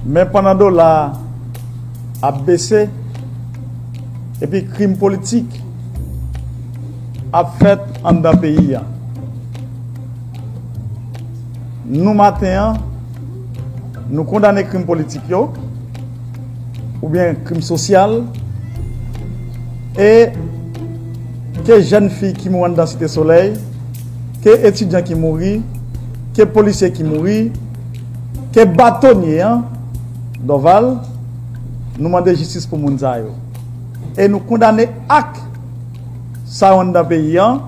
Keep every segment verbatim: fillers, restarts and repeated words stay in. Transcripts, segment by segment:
Men pandan dola a ap bese, epi krim politik ap fèt anndan peyi a. Nou maten an, nou kondane krim politik yo, oubyen krim sosyal, e ke jèn fi ki mouri anndan Site Solèy, ke etidyan ki mouri, ke polisye ki mouri, ke batonye an, Dòval, nou mande jistis pou moun sa yo. E nou kondane ak sa yo anndan peyi an,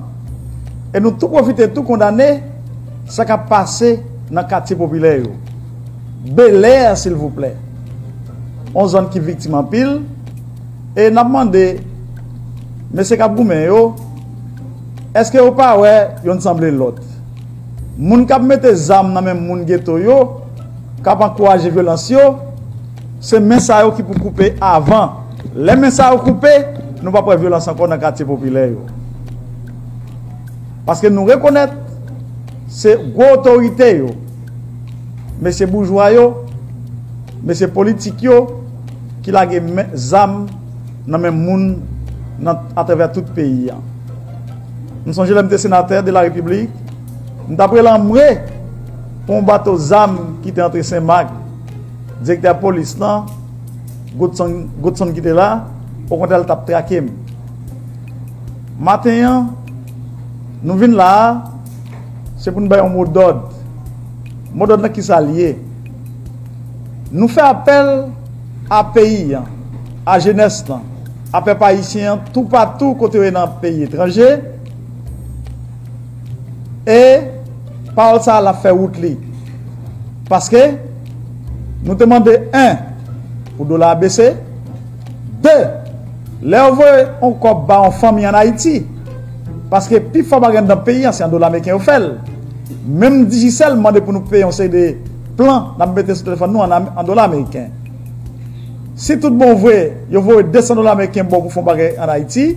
e nou tou pwofite tou kondane sa k ap pase nan katye popilè yo. Belè, silvouplè. Yon zòn ki viktim anpil, e n ap mande mesye k ap goumen yo, èske yo pa wè yonn sanble lòt? Moun k ap mete zam nan men moun geto yo, k ap ankouraje vyolans yo, se men sa yo ki pou koupe avan. Lè men sa yo koupe, nou p ap wè vyolans ankò nan katye popilè yo. Paske nou rekonèt se gwo otorite yo, mesye boujwa yo, mesye politik yo ki lage men, zam nan men moun nan, atravè tout peyi a. M sonje lè m te senatè de la Repiblik, m t ap rele anmwe pou yon bato zam ki te antre Senmak. Direktè polis lan, Godson, Godson ki te la, okontrè, l t ap trake m. Maten an, nou vin la a, se pou n bay yon modòd. Modòd lan, kisa l ye? Nou fè apèl a peyi an, a jenès lan, a pèp ayisyen an, toupatou kote yo ye nan peyi etranje, e pawòl sa a, l ap fè wout li. Paske nou te mande, en, pou dola a bese, de, lè yo voye yon kòb ba yon fanmi ann Ayiti, paske pifò bagay anndan peyi an, se an dola ameriken yo fè l. Menm Digicel mande pou nou peye yon seri de plan n ap mete sou telefòn nou an, an dola ameriken. Si tout bon vre, yo voye de san dola ameriken ba w pou fè yon bagay ann Ayiti,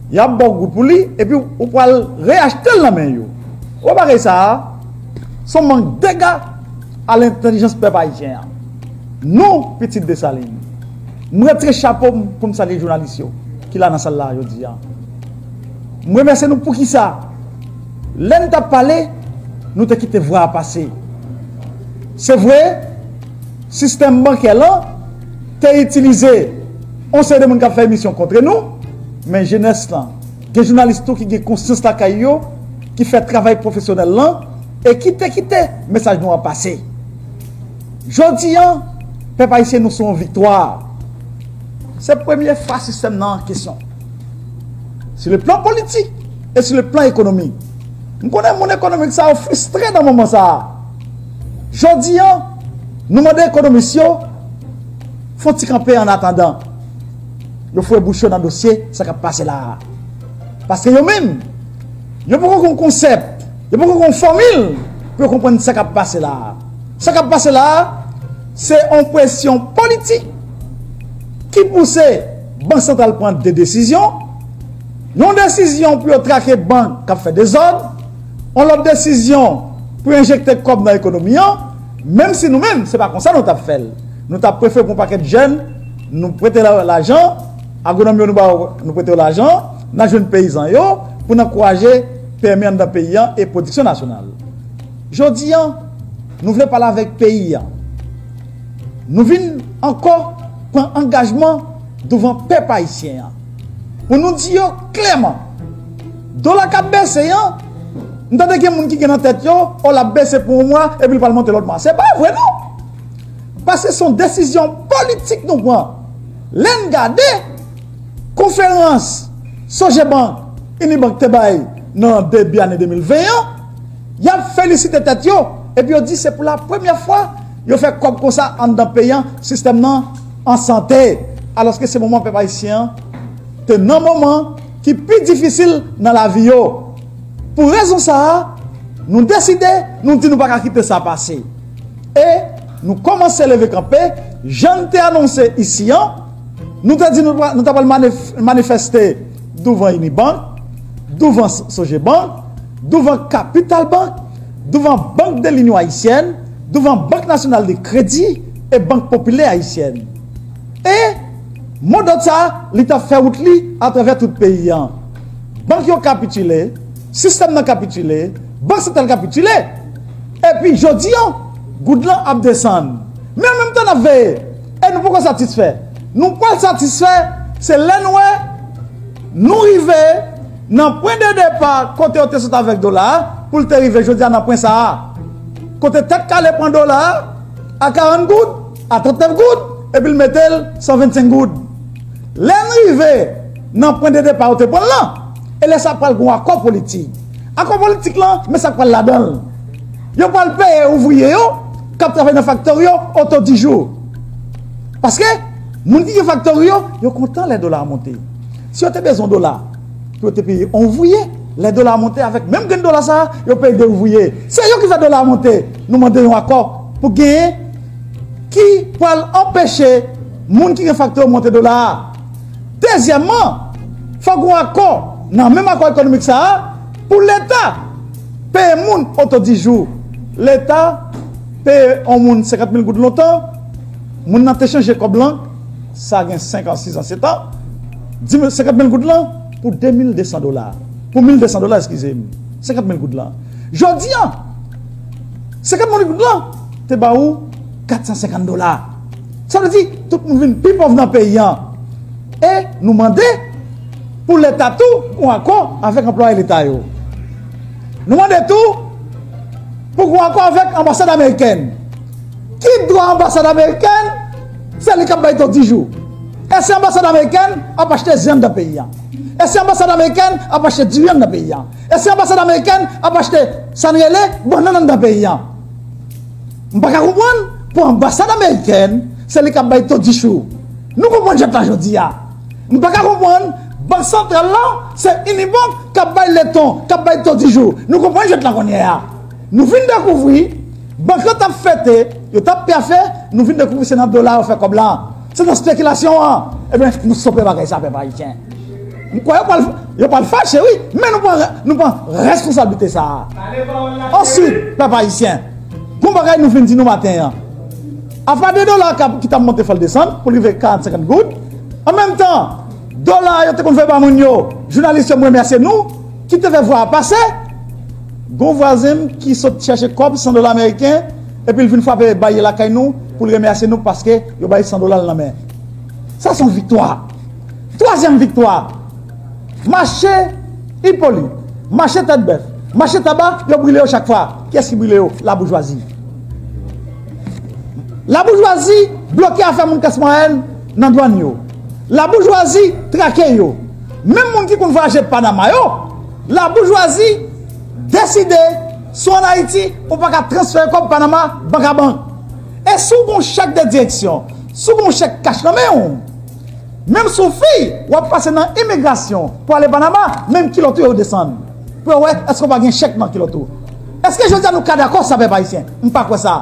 y ap ba w goud pou li, epi ou pral reyachte l nan men yo. Ou wè bagay sa a, se yon mank dega a lentèlijans pèp ayisyen an. Nou, pitit Desalin, m retire chapo m pou m salye jounalis yo ki la nan sal la jodi a. M remèsye nou poukisa, lè n t ap pale, nou te kite vwa a pase. Se vre, sistèm bankè lan te itilize yon seri de moun k ap fè emisyon kont nou, men jenès lan, gen jounalis tou ki gen konsyans lakay yo, ki fè travay pwofesyonèl lan, e ki te kite mesaj nou an pase. Jodi an, pèp ayisyen, nou sou yon viktwa. Se premye fwa sistèm nan an kesyon. Sur le plan politik e sur le plan ekonomik. M konnen moun ekonomik sa yo fristre nan moman sa a. Jodi an, nou mande ekonomis yo fè yon ti kanpe an atandan yo foure bouch yo nan dosye sa k ap pase la a. Paske yo menm, yo poko gen yon konsèp, yo poko gen yon fòmil pou yo konprann sa k ap pase la a. Sa k ap pase la a, se yon presyon politik ki pouse Bank Santral pran de desizyon. Yon desizyon pou yo trake bank k ap fè dezòd, yon lòt desizyon pou enjekte kòb nan ekonomi an, menm si nou menm, se pa konsa nou t ap fè l. Nou t ap prefere pou yon pakèt jèn, nou prete la-, lajan, agwonòm yo nou ba yo, nou prete yo lajan, n a jwenn peyizan yo, pou n ankouraje P M E anndan peyi an e pwodiksyon nasyonal. Jodi an, nou vle pale avèk peyi an. Nou vin ankò pran angajman douvan pèp ayisyen an. Pou nou di yo klèman, dola k ap bese an, m tande gen moun ki gen nan tèt yo, o, l ap bese pou yon mwa, epi l pral monte lòt mwa. Se pa vre non! Paske se yon desizyon politik nou pran. Lè n gade konferans Sogebank, Unibank te bay nan debi ane de mil ven an, y ap felisite tèt yo, epi yo di se pou la premyè fwa yo fè kòb konsa anndan peyi an, sistèm nan an sante, alòske se moman pèp ayisyen an te nan moman ki pi difisil nan lavi yo. Pou rezon sa a, nou deside, nou di nou pa ka kite sa pase. E nou kòmanse leve kanpe, jan n te anonse isi an, nou te di nou, nou ta pral manif-, manifeste douvan Unibank, douvan S-, Sogebank, douvan Capital Bank, douvan Banque de l'Union Haïtienne, douvan Banque Nationale de Crédit, e Bank Popilè Ayisyèn. E modòd sa, li t ap fè wout li atravè tout peyi an. Bank yo kapitile, sistèm nan kapitile, Bank Santral kapitile. Epi jodi an, goud lan ap desann. Men an menm tan, n ap veye. E nou poko satisfè. Nou pral satisfè, se lè nou wè nou rive nan pwen de depa kote yo te sot avèk dola a, pou l te rive jodi a nan pwen sa a. Kote Tèt Kale pran dola a a karant goud, a trannèf goud, epi l mete l san vennsenk goud. Lè n rive nan pwen de depa yo te pran l lan, e lè sa pral gen yon akò politik. Akò politik lan, men sa k pral ladan l. Yo pral peye ouvriye yo k ap travay nan faktori yo oto di jou. Paske moun ki gen faktori yo, yo kontan lè dola a monte. Si yo te bezwen dola pou yo te peye yon ouvriye, lè dola a monte, avèk menm grenn dola sa a, yo peye de ouvriye. Se yo ki fè dola a monte. Nou mande yon akò pou genyen ki pral anpeche moun ki gen faktori yo monte dola a. Dezyèmman, fòk gen yon akò nan menm akò ekonomik sa a pou Leta peye moun oto di jou. Leta peye yon moun senkant mil goud lontan, moun nan te chanje kòb lan, sa gen senk an, sis an, sèt an, di mil, senkant mil goud lan pou de mil de san dola. Pou mil de san dola, eskize m. Senkant mil goud lan. Jodi an, senkant mil goud lan te ba ou kat san senkant dola. Sa vle di, tout moun vin pi pòv nan peyi an. E nou mande pou Leta tou yon akò avèk anplwaye Leta yo. Nou mande tou pou yon akò avèk anbasad amerikèn. Ki dwa anbasad amerikèn? Se li k ap bay tan di jou. Èske anbasad amerikèn ap achte vyann nan peyi an? Èske anbasad amerikèn ap achte diri nan peyi an? Èske anbasad amerikèn ap achte sa n rele bannann nan peyi an? M pa ka konprann pou anbasad amerikèn, se li k ap bay tan di jou. Nou konprann jwèt la jodi a. M pa ka konprann, Bank Santral la, se Unibank k ap bay letan, k ap bay tan di jou. Nou konprann jwèt la kounye a. Nou vin dekouvri, bank yo t ap fete, yo t ap pyafe, nou vin dekouvri se nan dola yo fè kòb la. Se nan spekilasyon an. Ebyen, nou stope bagay sa, pèp ayisyen. M kwè yo pral, yo pral fache, wi, men nou pran, nou pran responsablite sa a. Answit, pèp ayisyen, gon bagay nou vin di nou maten an. Apa de dola k ap, ki t ap monte, fò l desann pou l rive karant, senkant goud. An menm tan, dola yo te konn voye ba moun yo, jounalis yo, m remèsye nou, ki te fè vwa a pase. Gon vwazen m ki sot chèche kòb, san dola ameriken, epi l vin frape baryè lakay nou pou l remèsye nou paske yo bay san dola l nan men. Sa se yon viktwa. Twazyèm viktwa, mache Ipolit, mache Tèt Bèf, mache Taba, yo brile yo chak fwa. Kiyès ki brile yo? Laboujwazi. Laboujwazi bloke afè moun klas mwayèn nan dwàn yo. Laboujwazi trake yo. Menm moun ki konn vwayaje Panama yo, laboujwazi deside, si w ann Ayiti, ou pa ka transfere kòb Panama bank a bank. E si w gen yon chèk de direksyon, si w gen yon chèk kach nan men w, menm si w fi, w ap pase nan imigrasyon pou ale Panama, menm kilòt ou yo desann. Pou yo wè èske w pa gen chèk nan kilòt ou. Èske jodi a nou ka dakò sa, pèp ayisyen? M pa kwè sa.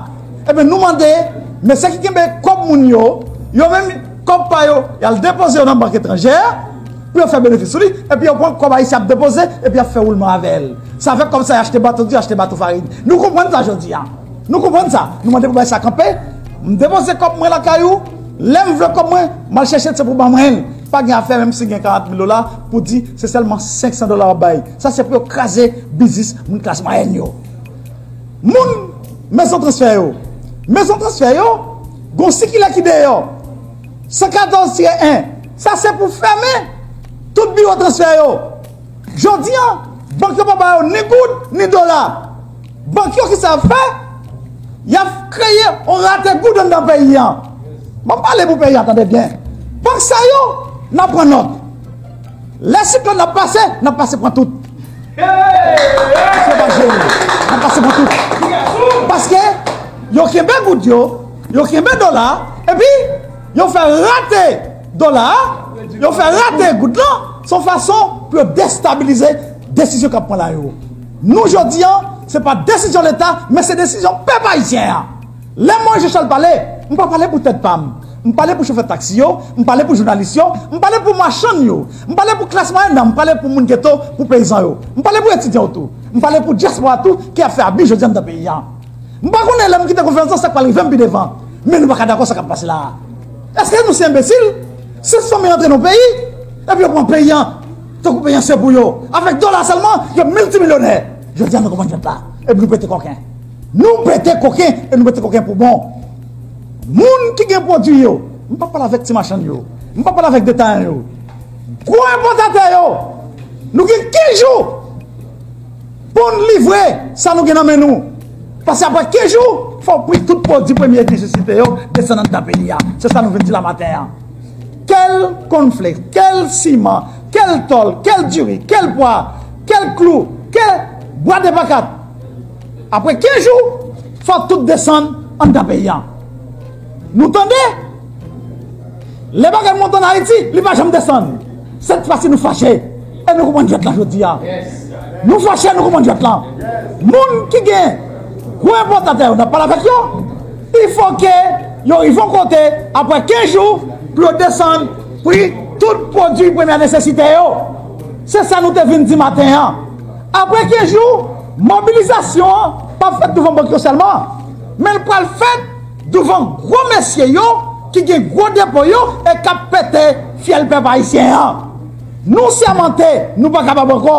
Ebyen, nou mande mesye ki kenbe kòb moun yo, yo menm kòb pa yo, y al depoze yo nan bank etranjè pou yo fè benefis sou li, epi yo pran kòb ayisyen ap depoze, epi y ap fè woulman avè l. Sa fè kòb sa, y achte bato di, achte bato farin. Nou konprann sa jodi a. Nou konprann sa. Nou mande pou bagay sa kanpe. M depoze kòb mwen lakay ou. Lè m vle kòb mwen, m al chèche l, se pou w ban mwen l. Pa gen afè, menm si gen karant mil dola, pou di se sèlman senk san dola w ap bay. Sa se pou yo kraze biznis moun klas mwayèn yo. Moun mezon transfè yo. Mezon transfè yo, gon sikilè ki deyò. San katòz tire en. Sa se pou fèmen tout biwo transfè yo. Jodi a, bank yo pa ba yo ni goud, ni dola. Bank yo ki sa y ap fè? Y ap kreye yon rate goud anndan peyi a. M ap pale pou peyi a, tande byen. Bank sa yo, n ap pran nòt. Lè siklòn ap pase, n ap pase pran tout. Paske yo pa jere. N ap pase pran tout. Paske yo kenbe goud yo, yo kenbe dola, epi yo fè rate dola a, yo fè rate goud lan, se yon fason pou yo destabilize desizyon k ap pran la yo. Nou jodi a, se pa desizyon Leta, men se desizyon pèp ayisyen an. Lè mwen Jean Charles pale, m pa pale pou tèt pa m. M pale pou chofè taksi yo, m pale pou jounalis yo, m pale pou machann yo, m pale pou klas mwayèn nan, m pale pou moun geto, pou peyizan yo. M pale pou etidyan yo tou. M pale pou dyaspora tou ki ap fè abi jodi a anndan peyi a. M pa konnen lè m kite konferans lan sa k pral rive m pi devan. Men nou pa ka dakò sa k ap pase la a. Èske nou se enbesil? Sis fanmi rantre nan peyi, epi yo pran peyi an, tankou peyi an se pou yo. Avèk dola sèlman, yo miltimilyonè. Jodi a, nou konprann jwèt la. Epi nou pete koken. Nou pete koken, e nou pete koken pou bon. Moun ki gen pwodui yo, m p ap pale avèk ti machann yo, m p ap pale avèk detayan yo. Gwo enpòtatè yo, nou gen kenz jou pou n livre sa nou gen nan men nou. Paske apre kenz jou, fò pri tout pwodui premye nesesite yo desann anndan peyi a. Se sa nou vin di la maten an. Kèl kònflè, kèl siman, kèl tòl, kèl diri, kèl pwa, kèl klou, kèl bwa de pakat. Apre kenz jou, fò tout desann anndan peyi a. Nou tande? Lè bagay monte ann Ayiti, li pa janm desann. Sèt fwa si nou fache, e nou konprann jwèt lan jodi a. Nou fache, nou konprann jwèt lan. Moun ki gen gwo enpòtatè yo, n ap pale avèk yo. Il faut que yo rive yon kote, apre kenz jou, pou yo desann pri tout pwodui premyè nesesite yo. Se sa nou te vin di maten an. Apre kenz jou, mobilizasyon an p ap fèt douvan bank yo sèlman, men l pral fèt douvan gwo mesye yo ki gen gwo depo yo e k ap pete fyèl pèp ayisyen an. Nou sèmante, nou pa kapab ankò.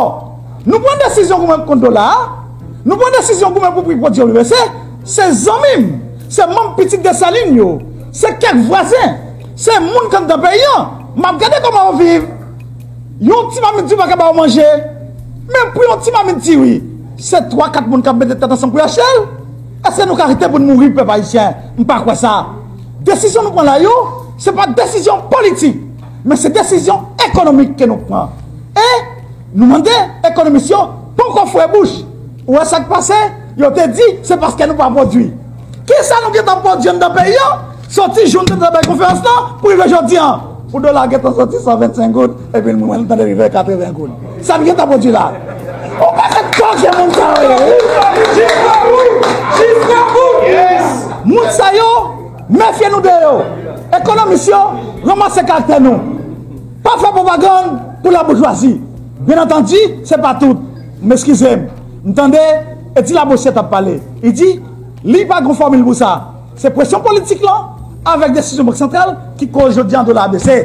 Nou pran desizyon goumen kont dola a, nou pran desizyon goumen pou pri pwodui yo bese. Se zanmi m, se manm pitit Desalin yo, se kèk vwazen, se moun k anndan peyi an. M ap gade kòman yo viv. Yon ti mamit diri pa ka ba yo manje. Men pri yon ti mamit diri, se twa, kat moun k ap mete tèt ansanm pou y achte l. Èske nou ka rete pou n mouri, pèp ayisyen? M pa kwè sa. Desizyon nou pran la yo, se pa desizyon politik, men se desizyon ekonomik ke nou pran. E nou mande ekonomis yo poko fouye bouch. Ou wè sa k pase? Yo te di se paske nou pa pwodui. Kisa nou gentan pwodui anndan peyi an? Soti jou n te bay konferans lan pou rive jodi an, pou dola gentan soti san vennsenk goud, epi mwen m tande rive katreven goud. Sa n gentan pwodui la? Ou pa ka koke moun sa yo ye, wi. Moun sa yo, mefye nou de yo. Ekonomis yo, ranmase karaktè nou. Pa fè pwopagann pou laboujwazi. Byen antandi, se pa tout. M eskize m. M tande Edi Labossière t ap pale. Li di, li pa gen fòmil pou sa. Se presyon politik lan avèk desizyon Bank Santral ki koz jodi an dola a bese.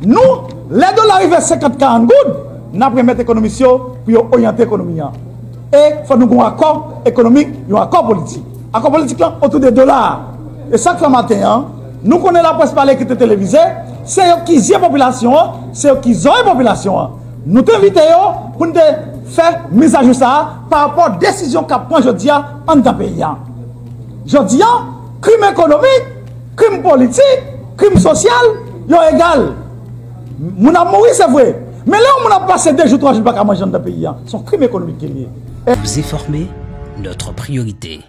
Nou, lè dola rive senkant, karant goud, n ap remèt ekonomis yo pou yo oryante ekonomi an. E fò nou gen yon akò ekonomik, yon akò politik. Akò politik lan otou de dola a. E sa k fè maten an, nou konnen laprès pale ki te televize, se yo ki zye popilasyon an, se yo ki zòrèy popilasyon an. Nou te envite yo pou n te fè mizajou sa a pa rapò desizyon k ap pran jodi a anndan peyi a. Jodi a, krim ekonomik, krim politik, krim sosyal, yo egal. Moun ap mouri, se vre. Men lè yon moun ap pase de jou, twa jou, li pa ka manje anndan peyi a, se yon krim ekonomik ke l ye. Vous informer, notre priorité.